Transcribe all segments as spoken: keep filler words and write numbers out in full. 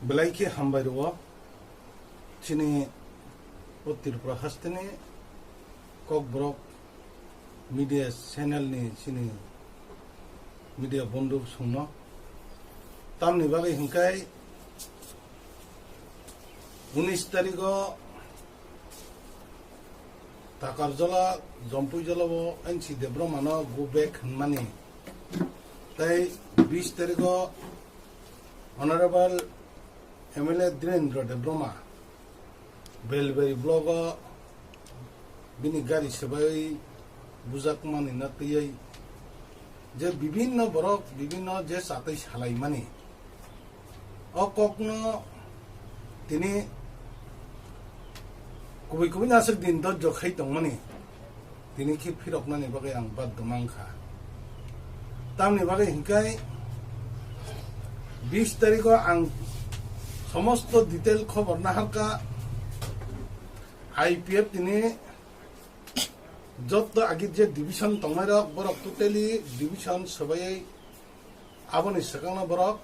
Belai khe hambai rwo chini o Tripura hasteni Kokborok media channel ni chini media bondhu songno. Tamni bagwi hwnkhe unis tarigo Takarjala, Jompuijala o N C Debbarma no go back hwnmani. Tei bis tarigo Honorable M L A Dhirendra Debbarma Belbari block o bini gari swbai bujakmani na twiwi je bibinno borok bibinno je chatwi salaimani. O kokno tini kubui kubui naswk din dojjo khai tongmani, tini khe phiroknani bagwi ang baddo mankha. Tamni bagwi hwnkhe bis tarikho ang somosto detail khobor naharkha. I P F tini jotto agi je division tongnairok, borok totally division swbaiwi aboni swkangno borok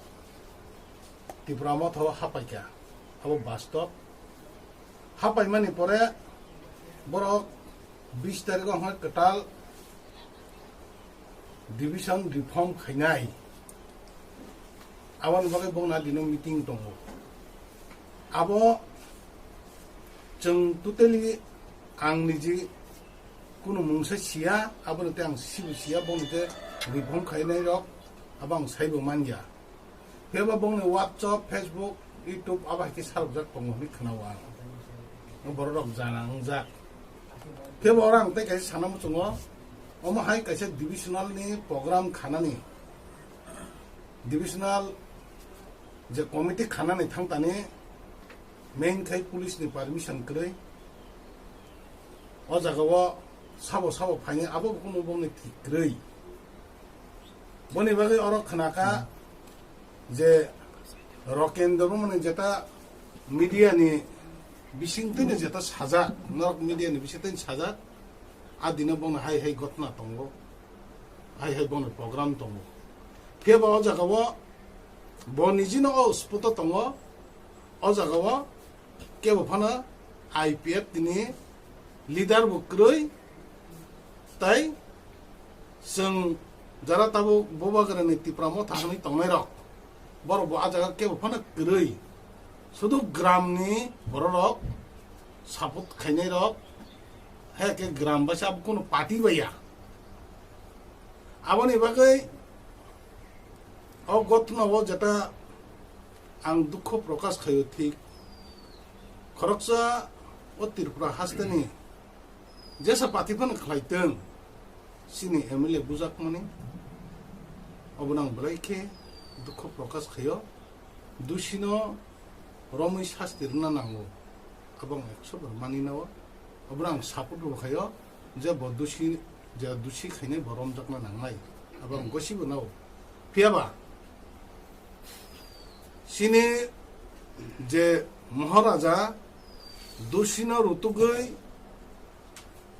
Tipra Motha o hapaikha. Abo bastob. Hapaimani pore borok bis tarikho hwnkhai kwtal division reform khainai. Aboni bagwi bongna dino meeting tongo. Abo chwng totally ang niji kunu mungsa siya, aboni tei ang sibo siya, boni tei reform khainai rok abo ang saibo manya. Phiya ba bongni WhatsApp, Facebook, YouTube abo hai khe salokjak tongo hinwi khwnao ang. Borok rok jana wngjak. Phiya ba oro ang tei kaisa sana muchungo, omo hai kaisa divisional ni program khanani, divisional je committee khanani thangtani main khai police ni permission kwrwi. O jaga o sabo sabo phaini abo bo kunu bongni thik kwrwi. Boni bagwi oro khnakha je Roken Debbarma ni jeta media ni bising twi jeta sajak, norok media ni bising twi sajak, a dino bongni hai hai gotna tongo, hai hai bongni program tongo. Phiya ba o jaga o bo nijino o spoto tongo, o jaga o kebo phano I P F tini leader bo kwrwi, tai chwng jara tabuk Bubagrani Tipra Motha hwnwi tongnairok, borok bo a jaga kebo phano kwrwi, sudu gramni bororok support khainairok, hai khe gram baisa abo kunu party baiya. Aboni bagwi o gotna o jeta ang dukho prokash khaio thik. Khoroksa o Tripura hasteni jesa party phano khlaitwng, chini M L A bujakmani, obono ang belai khe dukho prokash khaio. Dusino romwi sasti rwna nango, abo ang ekso bar mani nao. Obono ang support bo khaio je bo dusi, je dusi khainai bo romjakna nangnai, abo ang gosibo nao. Phiya ba chini je Maharaja dusino rutugwi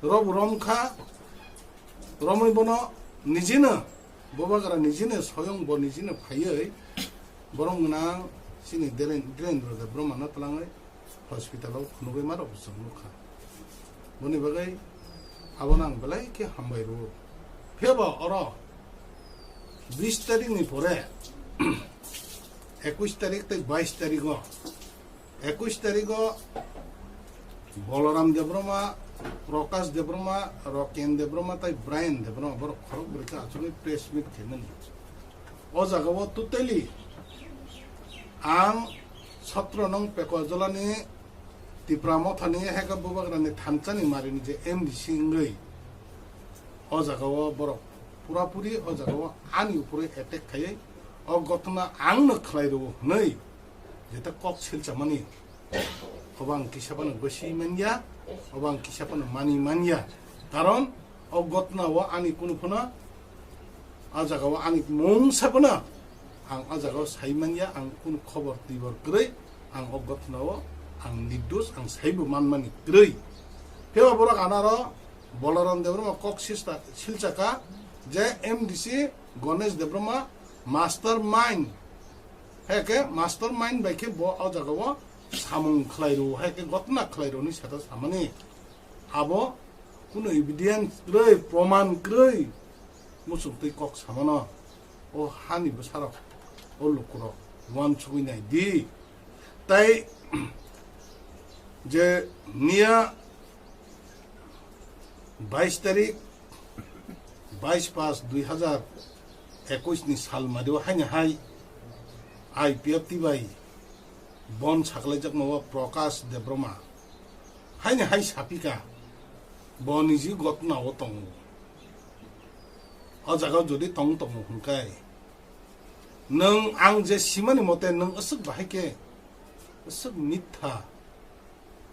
robo romkha, romwi bono nijino, Bubagra nijino, soyong bo nijino phaiwi borok gwnang chini Dhiren-, Dhirendra Debbarma no twlangwi hospital o phunugwi ma rok bo chwng nukha. Boni bagwi abono ang belai khe hambai rwo. Phiya ba oro bis tarik ni pore, ekwis tarik tei bais tarik o, ekwis tarik o Balaram Debbarma, Prakash Debbarma, Roken Debbarma tei Brian Debbarma borok khorok bwrwi khe achugwi press meet khaimani. O jaga o totally ang sotro nong Pekojalani Tipra Mothani Heka Bubagrani thansani marini je M D C wngwi o jaga o borok pura puri o jaga o ani upore attack khaiwi o gotna ang no khlai rwo hwnwi jeta kok silchamani. Obo ang kisa phano gosi manya, obo ang kisa phano mani manya. Karon o gotna o ani kunu phano, o jaga o ani mungsa phano ang o jaga o sai manya, ang kunu khobor tibor kwrwi, ang o gotna o ang nirdos, ang saibo manmani kwrwi. Phiya borok anaro Balaram Debbarma kok sista silchaka je M D C Ganesh Debbarma master mind. Hai khe mastermind bai khe bo o jaga o samung khlai rw, hai khe gotna khlai rw ni sata samani. Abo kuno evidence kwrwi, proman kwrwi muchung twi kok samano. O hani bwsarok, o lukurok uansugwi nai di. Tai je miya bais tarik, bais pas dui hazar ekush ni sal mario haini hai I P F T bai bon saklaijakma o Prakash Debbarma haini hai sapika, bo niji gotna o tongo. O jaga o jodi tong tongo hwnkai, nwng ang je simani mote nwng aswk bahai khe aswk mitha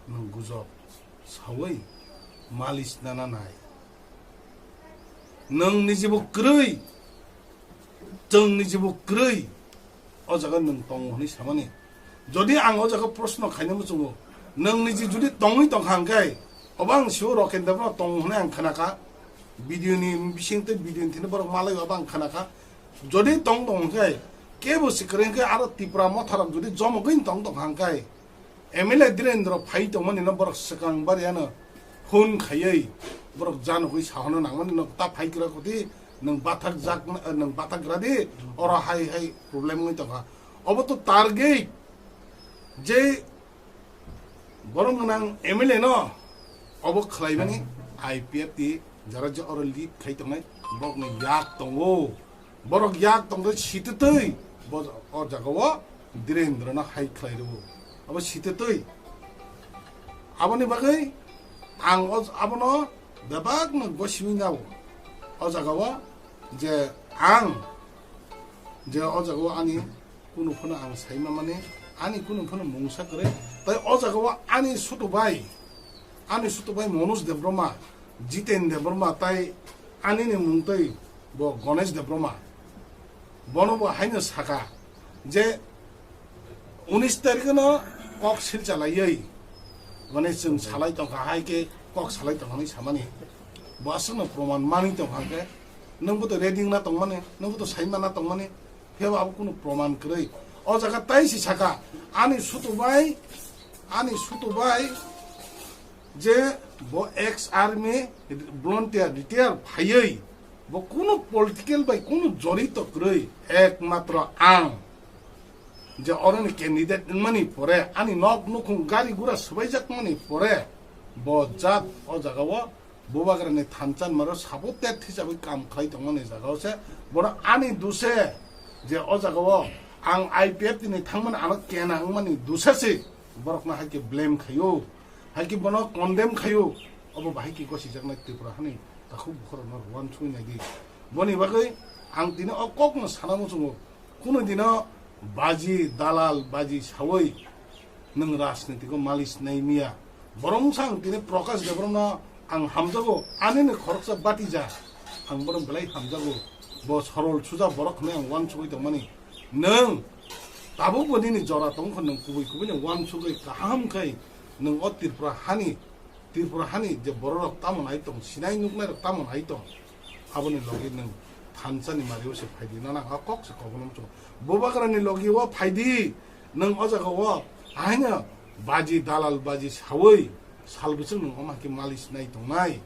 nwng gujok sawi malis nana nai. Nwng nijibo kwrwi, chwng nijibo kwrwi, o jaga nwng tongo hwnwi samani. Jodi ang o jaga proshno khaina muchungo, nwng niji jodi tongwi tongkha hwnkhe, obo ang sio Roken Debbarma tongo hwnwi ang khnakha. Video ni bising tei video ni thini borok malai obo ang khnakha. Jodi tong tong hwnkhe, kebo si kwrwi hwnkhe aro Tipra motharok jodi jomogwi tong tong hwnkhe, M L A Dhirendra phai tongmani no borok swkang bariano phone khaiwi borok janogwi sahono nangmani no ta phai kra koti nwng bathak jak nwng bathak gra di oro hai hai problem wngwi tongkha. Obo to target je borok gwnang M L A no obo khlaimani I P F T jara je oro lead khai tongnai borokni yak tongo. Borok yak tongkhe sititwi bo o jaga o Dhirendra no hai khlai rwo. Abo sititwi. Aboni bagwi ang o, abono bebak no gosiwi nao. O jaga o je ang je o jaga o ani kunu phano ang saima mani, ani kunu phano mungsa kwrwi. Tai o jaga o ani sutu bai, ani sutu bai Manoj Debbarma, Jiten Debbarma tai ani ni mung twi bo Ganesh Debbarma. Bono bo haino saka je unis tarikh no kok silcha laiwi, mane chwng salai tongkha hai khe kok salai tongkha hinwi samani. Bo aswkno proman manwi tongkha hwnkhe nwngbo to ready wngna tongmani, nwngbo to saimana tongmani, phiyaba abo kunu proman kwrwi. O jaga tai si saka ani sutu bai, ani sutu bai je bo ex army volunteer retire phaiwi bo kunu political bai kunu jorito kwrwi, ekmatro ang je oroni candidate wngmani pore, ani nok nukhung gari gura swbaijak mani pore, bo jat o jaga o Bubagrani thansa ni maro sabo tet hisabwi kam khlai tongmani jaga o se, bono ani duse je o jaga o ang I P F T ni thangmani ano kena wngmani duse se borokno hai khe blame khaio. Hai khe bono condemn khaio, obo bahai khe gosijaknai Tripura hani takhuk bukhorokno uansugwi nai di. Boni bagwi ang tini o kokno sana muchungo, kunu dino baji, dalal, baji sawi nwng rajnitiko malis nai miya. Borok wngsa ang tini Prakash Debbarmano ang hamjago, anini khoroksa batija, ang bono belai hamjago. Bo sorol suja borok hwnwi ang uansugwi tongmani. Nwng tabukbo nini jora tongkha, nwng kubui kubui ni uansugwi kaham khai nwng o Tripura hani, Tripura hani je bororok tamo nai tong, sinai nuknairok tamo nai tong, aboni logi nwng thansa ni mario se phaidi, nana ha kok se kobono muchungo. Bubagrani logi o phaidi, nwng o jaga o haino baji dalal baji sawi salbwswk nwng omo hai khe malis nai tongnai.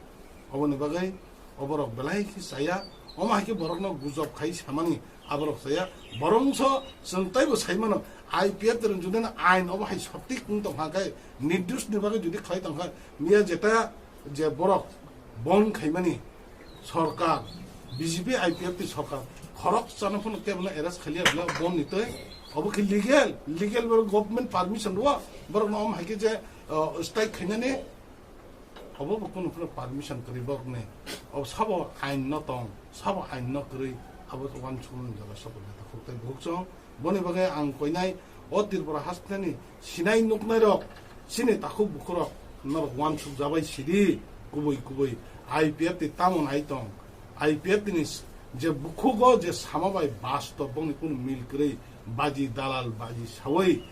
Oboni bagwi oborok belai khe chaya, omo hai khe borokno gujok khai samani aborok chaya. Borokso chwng taibo sai mano, I P F T rok jodi no ain obo hai sotik wng tong kha khe, nirdosh ni bagwi jodi khlai tong kha, miya jeta je borok bon khaimani sorkar, B J P I P F T sorkar khorok chana phano kebo no arrest khailiya bwla bon ni twi. Obo khe legal, legal borok government permission rwo, borok no omo hai khe je, uh, strike khainani. Obo bo kunu phano permission kwrwi borokni. Obo sabo ain no tong, sabo ain no kwrwi, abo uansukmani jora sabo neta khuk tei bukhuk chong. Boni bagwi ang koinai o Tripura hasteni sinai nuknairok, chini takhuk bukhurok norok uansuk jabai sidi, kubui kubui I P F T tamo nai tong. I P F T ni s-, je bukhugo je sama bai bastob bongni kunu mil kwrwi, baji dalal baji sawi,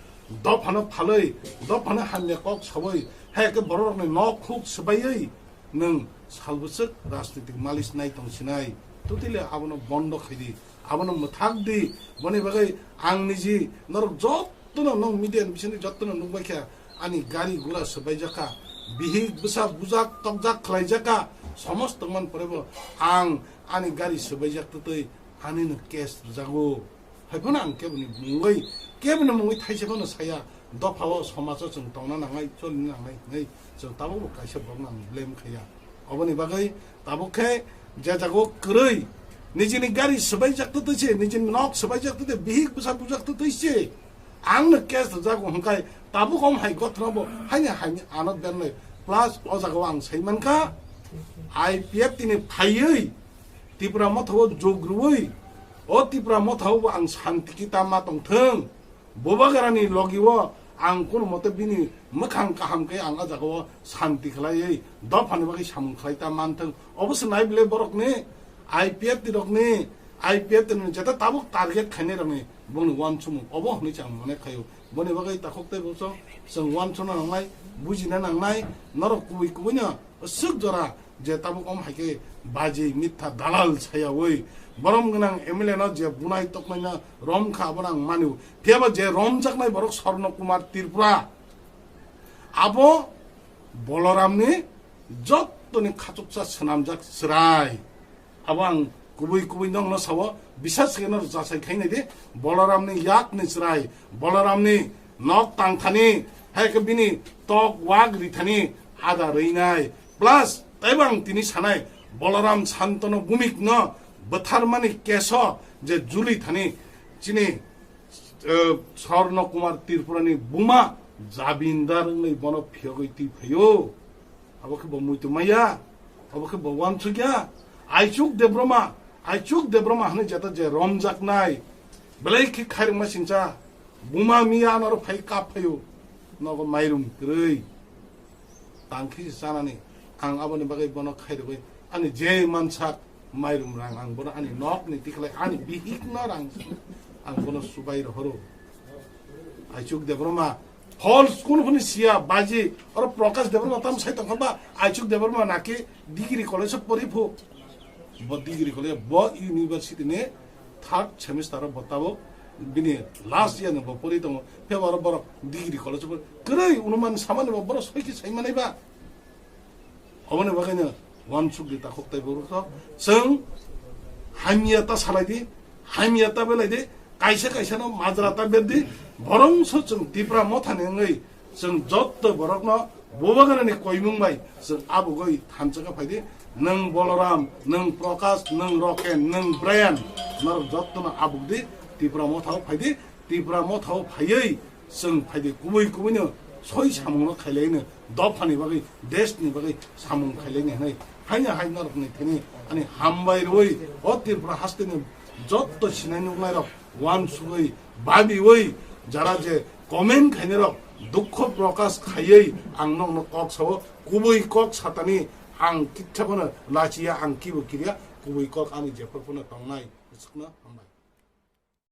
dophano phalwi, dophano hamya kok sawi, hai khe bororokni nok huk swbaiwi nwng salbwswk rajnitik malis nai tong sinai. Totally abono bondo khaidi. Abono mwthak di, boni bagwi ang niji norok jottono, nwng media ni bisingtwi jottono nukbaikha, ani gari gura swbaijak kha, bihik bwsa bujak tokjak khlaijak kha, somosto man porebo ang ani gari swbaijak twtwi anino case rwjago. Hai phano ang keboni mungwi, keboni mungwi thaisa phano saya, dopha o somajo chwng tongna nangnai, cholina nangnai hwnwi chwng tabukbo kaisa borokno ang blame khaiya. Oboni bagwi tabuk khe je jago kwrwi nijini gari swbaijak twtwi se, nijini nok swbaijak twtwi, bihik bwsa bujak twtwi se, ang no case rwjago hwnkhai tabuk om hai gothrobo haini haini ano bernai. Plus o jagao ang sai mankha, I P F T ni phaiwi Tipra Motha o jog rwui, o Tipra Motha o bo ang santi kita ma tongthwng. Bubagrani logi o ang kono mote bini mwkhang kaham khe ang o jaga o santi khlaiwi dophani bagwi samung khlai ta manthwng. Obo se nai bile borokni I P F T rokni, I P F T ni jeta tabuk target khainai rokni bongni wansukmung obo hwnwi chang mone khaio. Boni bagwi takhuk tei bwswk chwng wansukna nangnai, bujina nangnai, norok kubui kubui no swk jora je tabuk om hai khe baji mitha dalal sayawi borom gwnang M L A no je bunai tokmai no rom kha, abono ang manu. Phiya ba je romjaknai borok Sorno Kumar Tripura, abo Boloramni jottoni khachuksa swnamjak chwrai. Abo ang kubui kubui nokno sao, bisas khe no jasai khainai di, Boloramni yakni chwrai, Boloramni nok tangthani, hai khe bini tok wak rithani ada rwinai. Plus, taibo ang tini sanai, Boloram Santano Bumik no bwtharmani keso je juli thani chini, eh, Sorno Kumar Tripurani buma jabindar wngwi bono phiyogwi twi phaio. Abo khe bo muitu maya, abo khe bo wansukya. Aichuk Debroma, Aichuk Debroma hwnwi jeta je romjaknai, belai khe khairokma singcha, buma miya anaro phai kap phaio, nogo mairum kwrwi. Tang khe se chanani, ang aboni bagwi bono khairogwi, ani je mansak mairum rang, ang bono ani nokni tikhlai, ani bihikno rang, ang bono subai rohoro. Aichuk Debroma, false, kunu phani siya, baji, oro Prakash Debroma tam sai tongkha ba, Aichuk Debroma naki degree college o pori phu. Bo degree college, bo university ni third semester o bo tabuk bini last year ni bo pori tongo. Phiya oro borok degree college o pori. Kwrwi unuman samani bo borok soi khe sai manai ba. Oboni bagwi no wansuk di takhuk tei borok rok. Chwng hamya ta salai di, hamya ta belai di, kaisa kaisa no majra ta ber di, borong so chwng Tipra Motha ni wngwi chwng jotto borok no Bubagrani koimung bai chwng abugwi thansa khe phai di. Nwng Boloram, nwng Prakash, nwng Roken, nwng Brian, norok jotto no abug di, Tipra Motha o phai di. Tipra Motha o phaiwi chwng phaidi kubui kubui no soi samung no khailai no dophani bagwi, desh ni bagwi samung khailai ni hwnwi haino hai norok ni thani ani hambai rwi o Tripura haste ni jotto sinai nuknai rok wansugwi babiwi jara je comment khainai rok dukho prokash khaiwi ang nokno kok sao, kubui kok satani ang kitsa phano lachiya, ang kibo kiriya, kubui kok ani jephru phano tongnai. Swkno hambai.